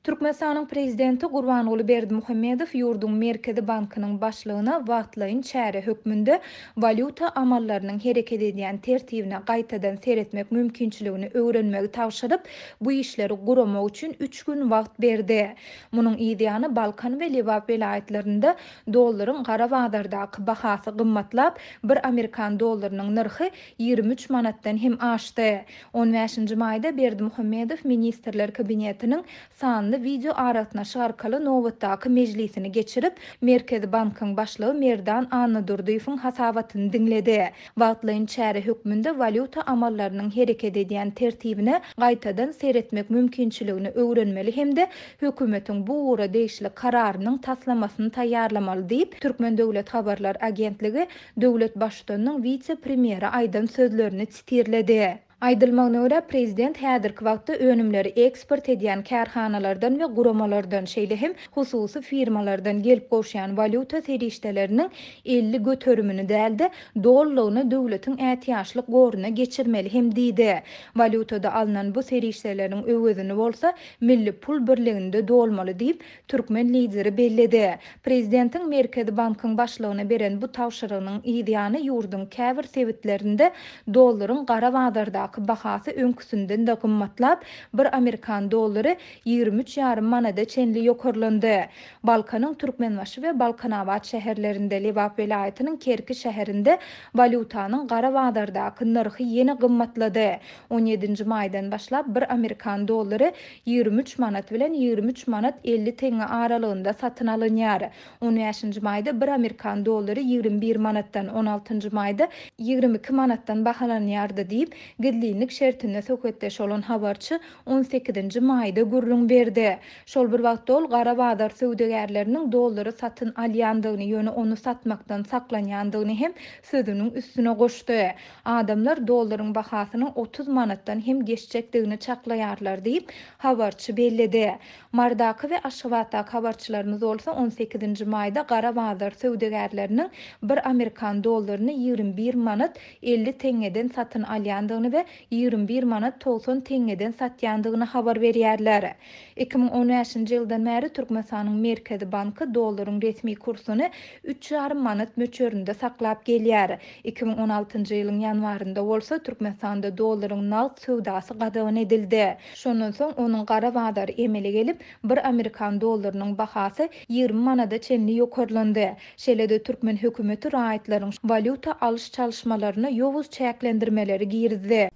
Türkmenistanyň Prezidenti Gurbanguly Berdimuhamedow ýurduň Merkezi bankynyň başlygyna wagtlaýyn çäre hökmünde walýuta amallarynyň hereket edýän tertibine gaýtadan seretmek mümkinçiligini öwrenmegi tabşyryp, bu işleri guramak üçin üç gün wagt berdi. Munuň yzýany Balkan we Lebap welaýatlarynda dollaryň gara bazardaky bahasy gymmatlap, bir amerikan dollarynyň nyrhy 23 manatdan hem aşdy. On bäşinji maýda Berdimuhamedow Ministrler Kabinetiniň sanly wideoaragatnaşyk arkaly nobatdaky mejlisini geçirip, Merkezi bankyň başlygy Merdan Annadurdyýewiň hasabatyny diňledi. Wagtlaýyn çäre hökmünde walýuta amallarynyň hereket edýän tertibine gaýtadan seretmek mümkinçiligini öwrenmeli hem-de hökümetiň bu ugra degişli kararynyň taslamasyny taýýarlamaly diýip, Türkmen döwlet habarlar agentligi döwlet Baştutanynyň wise-premýere aýdan sözlerini sitirledi. Aýdylmagyna görä, prezident häzirki wagtda önümleri eksport edýän kärhanalardan we guramalardan, şeýle hem hususy firmalardan gelip gowşýan walýuta serişdeleriniň 50 göterimini däl-de, dolulygyna döwletiň ätiýaçlyk goruna geçirmeli hem diýdi. Walýutada alnan bu serişdeleriň öwezini bolsa milli pul birliginde dolmaly diýip, Türkmen Lideri belledi. Prezidentiň Merkezi bankyň başlygyna beren bu tabşyrygynyň yzýany ýurduň käbir sebitlerinde dollaryň gara bazardaky bahasy öňküsinden-de gymmatlap, bir amerikan dollary 23 ýarym manada çenli ýokarlandy. Balkanyň Türkmenbaşy we Balkanabat şäherlerinde, Lebap welaýatynyň Kerki şäherinde walýutanyň gara bazardaky nyrhy ýene gymmatlady. On ýedinji maýdan başlap bir amerikan dollary 23 manat bilen 23 manat 50 teňňe aralygynda satyn alynýar. On bäşinji maýda bir amerikan dollary 21 manatdan, on altynjy maýda 22 manatdan bahalanýardy diýip, gizlinlik şertinde söhbetdeş bolan habarçy on sekizinji maýda gürrüň berdi. Şol bir wagtda ol gara bazar söwdagärleriniň dollary satyn alýandygyny, ýöne ony satmakdan saklanýandygyny hem sözüniň üstüne goşdy. Adamlar dollaryň bahasynyň 30 manatdan hem geçjekdigini çaklaýarlar diýip, habarçy belledi. Marydaky we Aşgabatdaky habarçylarymyz bolsa on sekizinji maýda gara bazar söwdagärleriniň bir amerikan dollaryny 21 manat 50 teňňeden satyn alýandygyny we 21 manat 90 teňňeden satýandygyny habar berýärler. 2015-nji ýyldan bäri Türkmenistanyň Merkezi banky dollaryň resmi kursuny üç ýarym manat möçberinde saklap gelýär. 2016-njy ýylyň ýanwarynda bolsa Türkmenistanda dollaryň nagt söwdasy gadagan edildi. Şondan soň onuň gara bazary emele gelip, bir amerikan dollarynyň bahasy 20 manada çenli ýokarlandy. Şeýle-de türkmen hökümeti raýatlaryň walýuta alyş-çalyşmalaryna ýowuz çäklendirmeleri girizdi.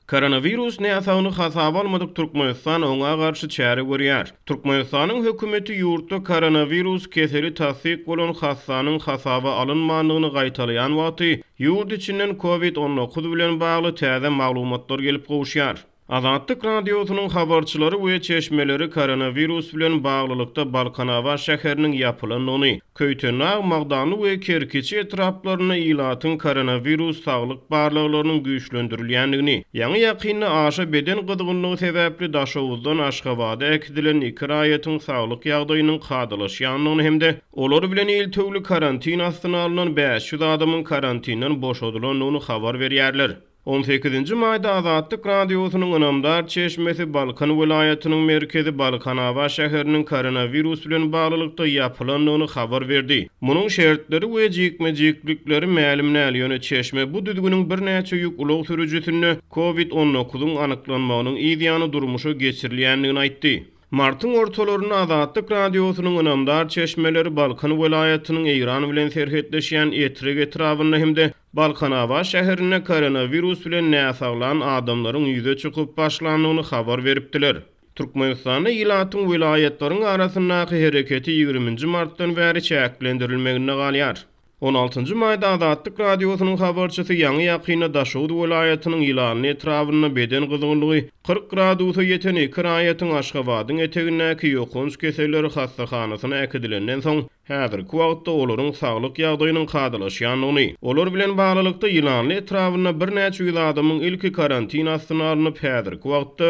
Koronawirus näsagyny hasaba almadyk Türkmenistan oňa garşy çäre görýär. Türkmenistanyň hökümeti ýurtda koronawirus keseli tassyk bolan hassanyň hasaba alynmandygyny gaýtalaýan wagty, ýurt içinden Covid 19 bilen bagly täze maglumatlar gelip gowuşýar. Azatlyk Radiosynyň habarçylary we çeşmeleri koronawirus bilen baglylykda Balkanabat şäheriniň ýapylandygyny, Köýtendag, Magdanly we Kerkiçi etraplarynda ilatyň koronawirus saglyk barlaglarynyň güýçlendirilýändigini, ýaňy-ýakynda aşa beden gyzgynlygy sebäpli Daşoguzdan Aşgabada äkidilen iki raýatyň saglyk ýagdaýynyň kadalaşýandygyny hem-de olar bilen iltewli karantin astyna alnan 500 adamyň karantinden boşadylandygyny habar berýärler. On sekizinji maýda Azatlyk Radiosynyň ynamdar çeşmesi Balkan welaýatynyň merkezi Balkanabat şäheriniň koronawirus bilen baglylykda ýapylandygyny habar berdi. Munuň şertleri we jikme-jiklikleri mälim däl, ýöne çeşme bu düzgüniň birnäçe ýük ulag sürüjisinde Covid 19-yň anyklanmagynyň yzýany durmuşa geçirilýändigini aýtdy. Martyň ortalarynda Azatlyk Radiosynyň ynamdar çeşmeleri Balkan welaýatynyň Eýran bilen serhetleşýän Etrek etrabynda hem-de Balkanabat şäherinde koronawirus bilen näsaglan adamlaryň ýüze çykyp başlandygyny habar beripdiler. Türkmenistanda ilatyň welaýatlaryň arasyndaky hereketi ýigriminji martdan bäri çäklendirilmeginde galýar. On altynjy maýda Azatlyk Radiosynyň habarçysy ýaňy-ýakynda Daşoguz welaýatynyň Ýylanly etrabynda beden gyzgynlygy 40 gradusa ýeten iki raýatyň Aşgabadyň etegindäki ýokanç keselleri hassahanasyna äkidilenden soň, häzirki wagtda olaryň saglyk ýagdaýynyň kadalaşýandygyny, olar bilen baglylykda Ýylanly etrabynda birnäçe ýüz adamyň ilki karantin astyna alnyp, häzirki wagtda.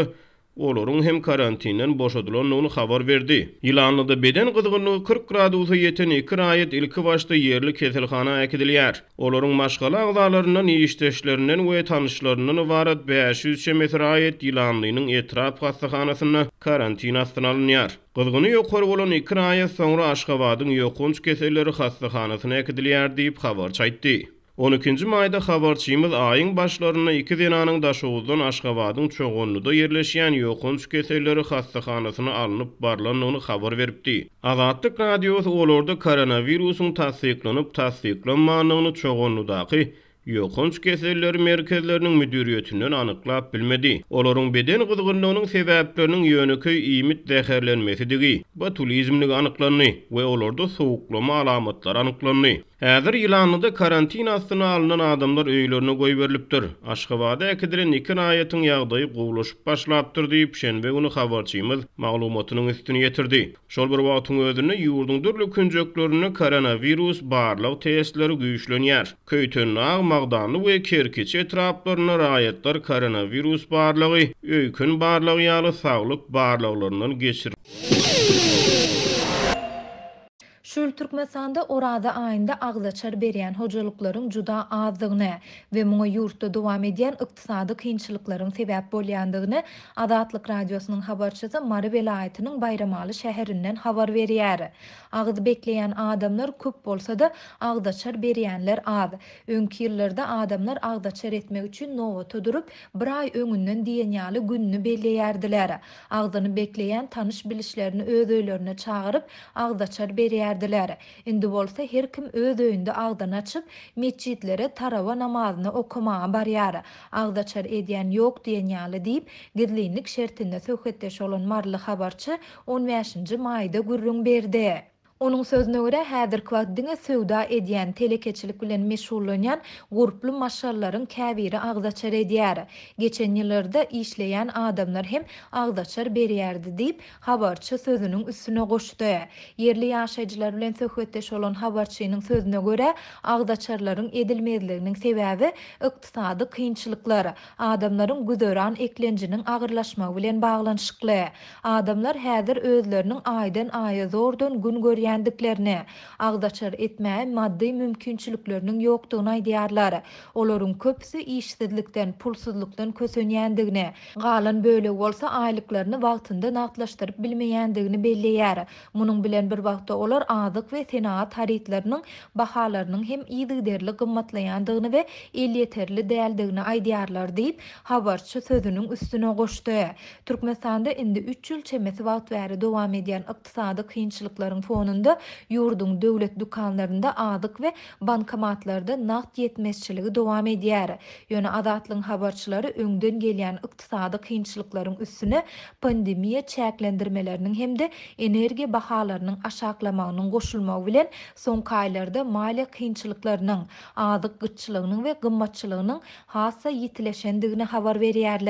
olaryň hem karantinden boşadylandygyny habar berdi. Ýylanlyda beden gyzgynlygy 40 gradusa ýeten iki raýat ilkibaşda ýerli keselhana äkidilýär. Olaryň maşgala agzalaryndan, işdeşlerinden we tanyşlaryndan ybarat 500 çemesi raýat Ýylanlynyň etrap hassahanasynda karantin astyna alynýar. Gyzgyny ýokary bolan iki raýat soňra Aşgabadyň ýokanç keselleri hassahanasyna äkidilýär diýip, habarçy aýtdy. On ikinji maýda habarçymyz aýyň başlarynda iki zenanyň Daşoguzdan Aşgabadyň Çoganlyda ýerleşýän ýokanç keselleri hassahanasyna alnyp barlandygyny habar beripdi. Azatlyk Radiosy olarda koronawirusyň tassyklanyp-tassyklanmandygyny Çoganlydaky Ýokanç keselleri merkezleriniň müdiriýetinden anyklap bilmedi. Olaryň beden gyzgynlygynyň sebäpleriniň ýönekeý iýmit zäherlenmesidigi, botulizmligi anyklandy we olarda sowuklama alamatlary anyklandy. Häzir Ýylanlyda karantin astyna alnan adamlar öýlerine goýberilipdir. Aşgabada äkidilen iki raýatyň ýagdaýy gowulaşyp başlapdyr diýip, şenbe güni habarçymyz maglumatynyň üstüni ýetirdi. Şol bir wagtyň özünde, ýurduň dürli künjeklerinde koronawirus barlag testleri güýçlenýär. Köýtendag, Magdanly we Kerkiçi etraplarynda raýatlar koronawirus barlagy, öýken barlagy ýaly saglyk barlaglaryndan geçir. Şu ýyl Türkmenistanda Oraza aýynda agzaçar berýän hojalyklaryň juda azdygyny we muňa ýurtda dowam edýän ykdysady kynçylyklaryň sebäp bolýandygyny Azatlyk Radiosynyň habarçysy Mary welaýatynyň Baýramaly şäherinden habar berýär. Agyz bekleýän adamlar köp bolsa-da, agzaçar berýänler az. Öňki ýyllarda adamlar agzaçar etmek üçin nobata durup, bir aý öňünden diýen ýaly gününi belleýärdiler. Agzyny bekleýän tanyş-bilişlerini öz öýlerine çagyryp, agzaçar berýärdiler. Indi bolsa her kim öz öýünde agzyny açyp, metjitlere tarawa namazyny okamaga barýar. Agzaçar edýän ýok diýen ýaly diýip, gizlinlik şertinde söhbetdeş bolan maryly habarçy on bäşinji maýda gürrüň berdi. Onuň sözüne görä, häzirki wagt diňe söwda edýän, telekeçilik bilen meşgullanýan gurply maşgalalaryň käbiri agzaçar edýär. Geçen ýyllarda işleýän adamlar hem agzaçar berýärdi diýip, habarçy sözüniň üstüne goşdy. Ýerli ýaşaýjylar bilen söhbetdeş bolan habarçynyň sözüne görä, agzaçarlaryň edilmezliginiň sebäbi ykdysady kynçylyklar, adamlaryň güzeran eklenjiniň agyrlaşmagy bilen baglanyşykly. Adamlar häzir özleriniň aýdan-aýa zordan gün görýändiklerini, agzaçar etmäge maddy mümkinçilikleriniň ýokdugyny aýdýarlar. Olaryň köpüsi işsizlikden, pulsuzlykdan kösenýändigini, galan bölegi bolsa aýlyklaryny wagtynda nagtlaşdyryp bilmeýändigini belleýär. Munuň bilen bir wagtda olar azyk we senagat harytlarynyň bahalarynyň hem yzygiderli gymmatlaýandygyny we elýeterli däldigini aýdýarlar diýip, habarçy sözüniň üstüne goşdy. Türkmenistanda indi üç ýyl çemesi wagt bäri dowam edýän ykdysady kynçylyklaryň fonunda ýurduň döwlet dükanlarynda azyk we bankomatlarda nagt ýetmezçiligi dowam edýär. Ýöne Azatlygyň habarçylary öňden gelýän ykdysady kynçylyklaryň üstüne pandemiýa çäklendirmeleriniň hem-de energiýa bahalarynyň aşaklamagynyň goşulmagy bilen soňky aýlarda maliýe kynçylyklarynyň, azyk gytçylygynyň we gymmatçylygynyň has-da ýitileşendigini habar berýärler.